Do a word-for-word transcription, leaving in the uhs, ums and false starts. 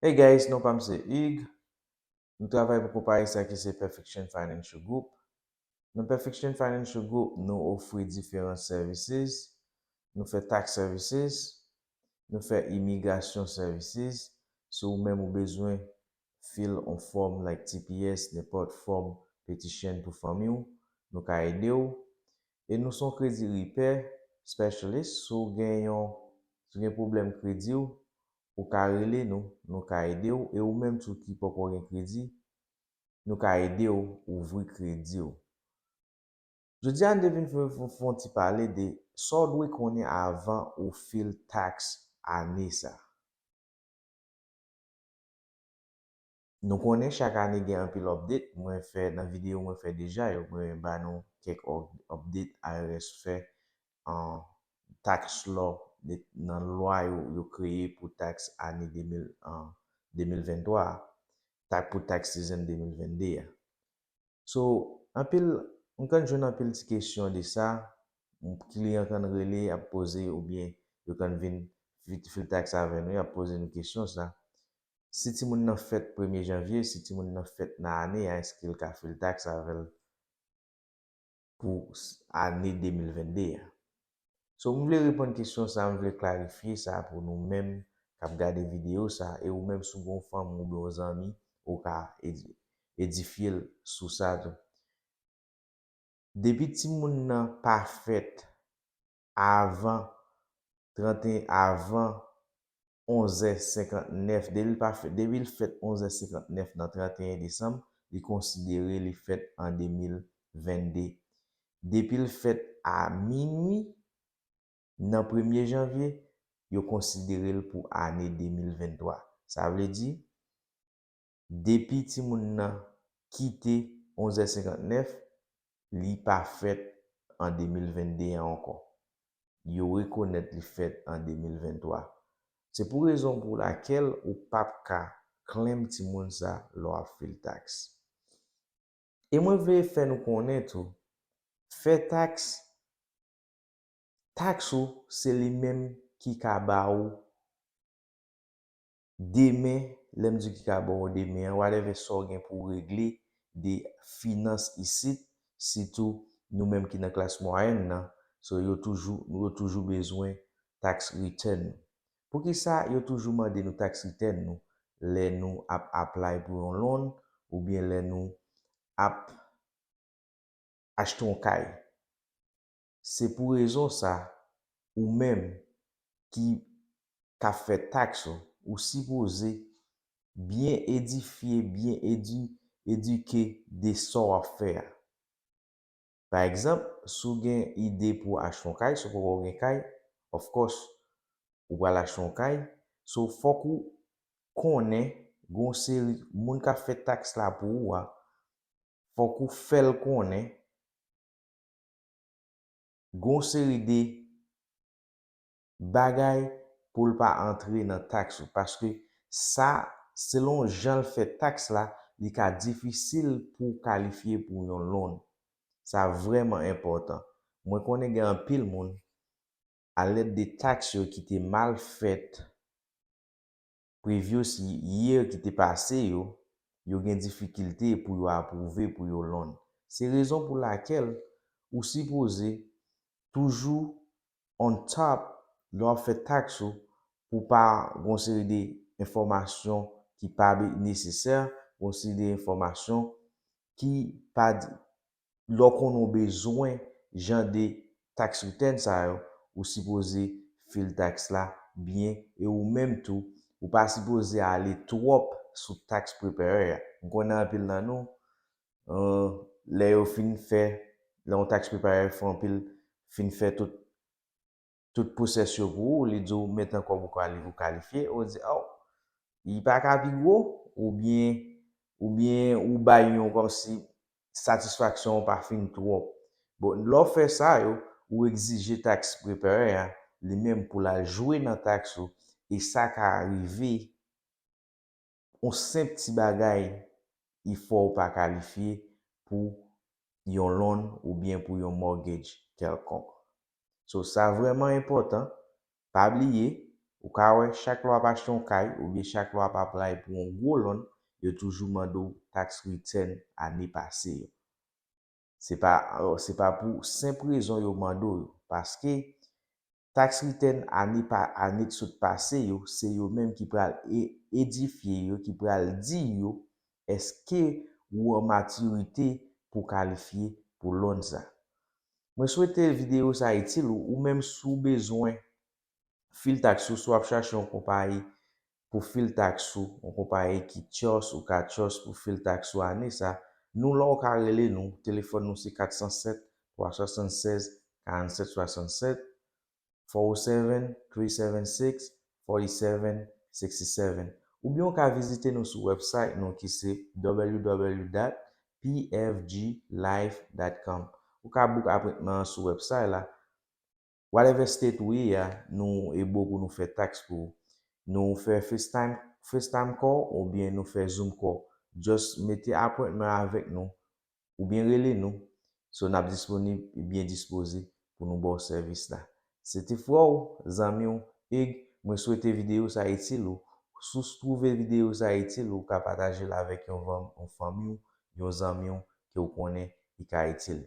Hey guys, non pa m se Hugues. Nou travay pou konpayi sa ki se Perfection Financial Group. Nan Perfection Financial Group, nou ofri diferan services. Nou fè tax services, nou fè imigrasyon services. Si ou menm ou bezwen fill on fòm like T P S, nenpòt fòm petition pou fanmi w, nou ka ede w. E nou se yon credit repair specialist. Si w gen yon, si w gen pwoblèm kredi w, ou ka rele nou, nou ka ede w. E ou menm tou ki poko gen kredi, nou ka ede w ouvri kredi w. Jodi a, n te vin fè, fè, fè yon ti pale de sa w dwe konnen avan ou fill tax ane sa. Nou konnen chak ane gen anpil update. Mwen fè nan videyo mwen fè deja yo, mwen ba nou kèk up- update I R S fè an tax law de- nan lwa yo, yo kreye pou tax ane de mil, an de mil venntwa a, tax pou tax season de mil vennde a. So, anpil, m konn jwenn anpil ti kesyon de sa. Kliyan konn rele, ap poze, oubyen yo konn vin fi- fil tax avè nou, y ap poze nou kesyon sa. Si timoun nan fèt premye janvye, si timoun nan fèt nan ane a, èske l ka fil tax avè l pou s- ane de mil vennde a? So, m vle reponn kesyon sa, m vle klarifye sa pou nou menm k ap gade videyo sa, e ou menm si w gen yon fanmi oubyen yon zanmi, ou ka edi- edifye l sou sa tou. Depi timoun nan pa fèt avan trant e en, avan onz è senkant nèf, depi l pa fèt, depi l fèt onz è senkant nèf nan trant e en desanm, li konsidere li fèt an de mil vennde. Depi l fèt a minwi nan premye janvye, yo konsidere l pou ane de mil venntwa. Sa vle di, depi timoun nan kite onz è senkant nèf, li pa fèt an de mil vennde a ankò. Yo rekonèt li fèt an de mil venntwa. Se pou rezon pou lakèl ou p ap ka claim timoun sa lè w ap fil tax. E mwen vle fè nou konnen tou, fè tax, tax ou, se li menm ki ka ba ou demen, lè m di ki ka ba ou demen an, whatever sa w gen pou w regle de finans isit, sitou nou menm ki nan klas mwayèn nan, so yo toujou, yo toujou bezwen tax return nou. Poukisa yo toujou mande nou tax return nou lè nou ap apply pou yon loan oubyen lè nou ap achte yon kay? Se pou rezon sa, ou menm ki k ap fè tax ou, ou sipoze byen edifye, byen edi- edike de sa w ap fè a. Pa egzanp, si w gen ide pou w achte yon kay, si w poko gen kay, of course, ou pral achte yon kay, so fòk ou konnen gen yon seri moun k ap fè tax la pou ou a, fòk ou fè l konnen gen yon seri de bagay pou l pa antre nan tax ou, paske sa, selon jan l fè tax la, li ka difisil pou w kalifye pou yon loan. Sa vrèman enpòtan. Mwen konnen gen anpil moun, alèd de tax yo ki te mal fèt previous year ki te pase yo, yo gen difikilte pou yo apwouve pou yo loan. Se rezon pou lakèl ou sipoze toujou on top lè w ap fè tax ou, pou pa gen yon seri de enfòmasyon ki pa be- nesesè, gen yon seri de enfòmasyon ki pa di- lè w konnen w bezwen jan de tax return sa yo, ou sipoze fil tax la byen, e ou menm tou, ou pa sipoze ale twòp sou tax preparer a. M konnen anpil nan nou, eh, lè yo fin fè, lè yon tax preparer fè anpil, fin fè tout, tout pwosès yo pou ou, li di w men tan kòb ou kali- ou kalifye, ou di, oh, li pa ka pi gwo, oubyen, oubyen ou bay yon kòmsi satisfaksyon an pa fin twòp. Bon, lè w fè sa yo, ou egzije tax preparer a, li menm pou l al jwe nan tax ou, e sa ka rive, yon senp ti bagay, li fè w pa kalifye pou yon loan oubyen pou yon mortgage kèlkonk. So, sa vrèman enpòtan. Pa bliye, Ou ka wè, chak lè w ap achte yon kay oubyen chak lè w ap aplay pou yon gwo loan, yo toujou mande w tax return ane pase yo. Se pa, se pa pou senp rezon yo mande w yo, paske tax return ane pa, ane k sot pase yo, se yo menm ki pral e- edifye yo, ki pral di yo èske ou an matirite pou kalifye pou loan sa. Mwen swete videyo sa itil ou, ou menm si w bezwen fil tax ou, si w ap chache yon konpayi pou fil tax ou, yon konpayi ki trust, ou ka trust pou fil tax ou ane sa, nou la w ka rele nou, telefòn nou se kat san sèt, twa swasannsèz, karannsèt swasannsèt, four oh seven, three seven six, forty-seven sixty-seven. Oubyen w ka vizite nou sou website nou ki se w w w dot p f g life dot com. Ou ka book appointment an sou website la. Whatever state ou ye a, nou able pou nou fè tax pou ou. Nou fè FaceTime, FaceTime call oubyen nou fè Zoom call. Just mete appointment avèk nou oubyen rele nou. So n ap disponib e byen dispoze pou nou ba w sèvis la. Se te frè w, zanmi w, Ig, mwen swete videyo sa itil ou. Si w twouve videyo sa itil ou, ou ka pataje l avèk yon, yon fanmi w, yon zanmi w ke w konnen li ka itil.